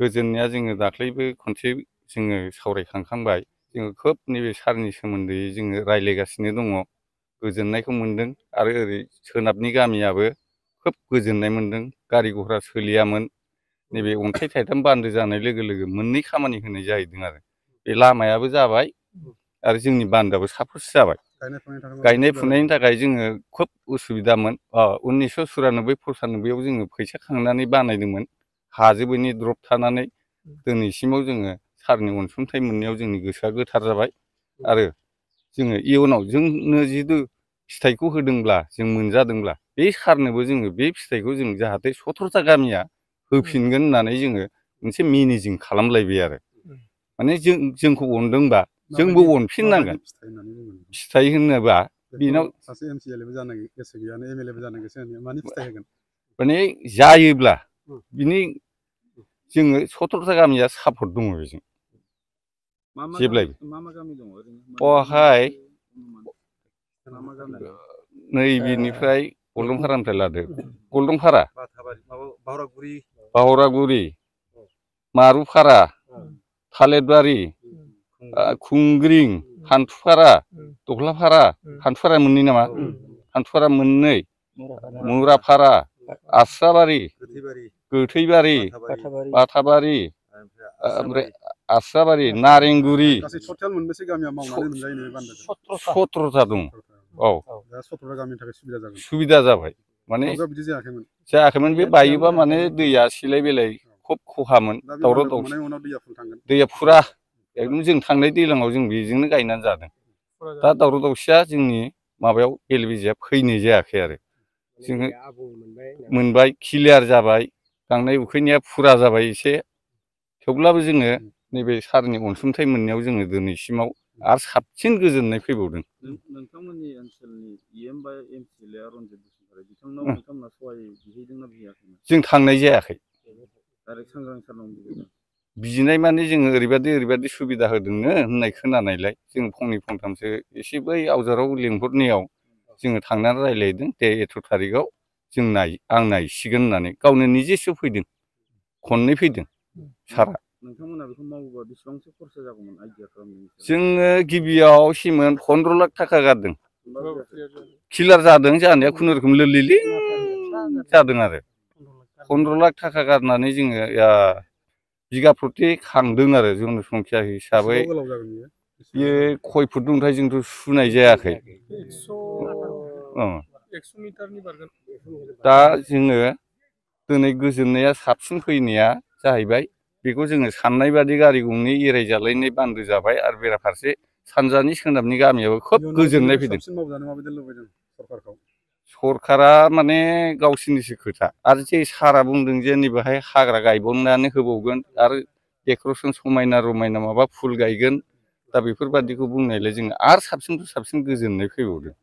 गोजोननाया जोङो दाख्लैबो खनसे जोङो सावरायखांबाय। जोङो खोब नैबे सारनि सोमोन्दै जोङो रायज्लायगासिनो दङ। गोजोननायखौ मोनदों आरो ओरै सोनाबनि गामियाबो खोब गोजोननाय मोनदों। गारि घरा सोलियामोन। नैबे अन्थाइ थाइथाम बान्दो जानाय लोगो लोगो मोननै खामानि होनाय जाहैदों आरो। बे लामायाबो जाबाय आरो जोंनि बान्दोआबो साफस जाबाय। गायनाय फुनायनि थाखाय जोङो खोब उसुबिदामोन। 1994-95 जोङो फैसा खांनानै बानायदोंमोन। हाजोबैनि द्रप थानानै दिनैसिमाव जोङो सारनि अनसुंथाइ मोननायाव जोंनि गोसोआ गोथार जाबाय आरो जोङो इयुनाव जोंनो जिथु फिथाइखौ होदोंब्ला जों मोनजादोंब्ला बे सारनोबो जोङो बे फिथाइखौ जों जाहाथे 17था गामिया होफिनगोन होननानै जोङो मोनसे मिनिजिं खालामलायबाय आरो। माने जोंखौ अनदोंबा जोंबो अनफिननांगोन। फिथाइ होनोबा बेनाव सासे MCLA बो जानो गोसो गैयानो MLA बो जानो गोसो गैया मानि फिथाइ होगोन माने जायोब्ला बिनि जोङो 17था गामिया सापर्ट दङ बेजों जेब्लायबो बहाय नैबेनिफ्राय गल्डनफारानिफ्राय लादो गल्डनफारा बावरागुरि मारुफारा थालिरबारि खुंग्रिं हान्थुफारा दख्लाफारा हान्थुफारा मोननै नामा हान्थुफारा मोननै मुराफारा आस्राबारि गोथैबारि बाथाबारि ओमफ्राय आस्राबारि नारेंगुरि 17था दं। औ 17था गामिनि थाखाय सुबिदा जाबाय माने जायाखैमोन बे बायोबा माने दैया सिलाय बेलाय खुब खहामोन दावराव दावसि दैया फुरा एकदम जों थांनाय दैज्लाङाव जों बेजोंनो गायनानै जादों। दा दावराव दावसिया जोंनि माबायाव बेले बेजेया फैनाय जायाखै आरो जोङो मोनबाय क्लियार जाबाय गांनाय उखैनाया फुरा जाबाय एसे थेवब्लाबो जोङो नैबे सारनि अनसुंथाइ मोननायाव जोङो दिनैसिमाव आरो साबसिन गोजोननाय फैबावदों। नोंथांमोननि ओनसोलनि EM बा MCLA रन्जित बसुमतारी बिथांनाव नोंथांमोना सहाय बिहैदोंना बिहैयाखैमोन? जों थांनाय जायाखै। डाइरेक्ट सांग्रां सारनाव बिहैदों। बिनाय माने जोङो ओरैबायदि सुबिदा होदोंनो होननाय खोनानायलाय जों फंनै फंथामसो एसे बै आवजाराव लेंहरनायाव जोङो थांनानै रायज्लायदों दे 1 थारिखआव जों आं नायसिगोन होननानै गावनो निजेसो फैदों खननै फैदों सारा। नोंथांमोना बेखौ मावोबा बेसेबांसो खरसा जागौमोन आइडिया खालामनायनि सायाव? जोङो गिबियाव सिमोन 15 लाख थाखा गारदों। क्लियार जादों जानाया खुनुरुखुम लोरलिलिं जादों आरो 15 लाख थाखा गारनानै जोङो बिगा प्रति खांदों आरो जनसंख्या हिसाबै बियो खय फुट दंथाय जोंथ' सुनाय जायाखै। 100 मिटारनि बारगोन। दा जोङो दिनै गोजोननाया साबसिन फैनाया जाहैबाय बेखौ जोङो साननाय बादि गारि गंनै एरायजालायनाय बान्दो जाबाय आरो बेराफारसे सानजानि सोनाबनि गामियाबो खोब गोजोननाय फैदों। सरकारा माने गावसोरनिसो खोथा आरो जे सारा बुंदों जे नैबेहाय हाग्रा गायबावनानै होबावगोन आरो डेक'रेसन समायना रमायना माबा फुल गायगोन दा बेफोरबादिखौ बुंनायलाय जोङो आरो साबसिननिफ्राय साबसिन गोजोननाय फैबावदों।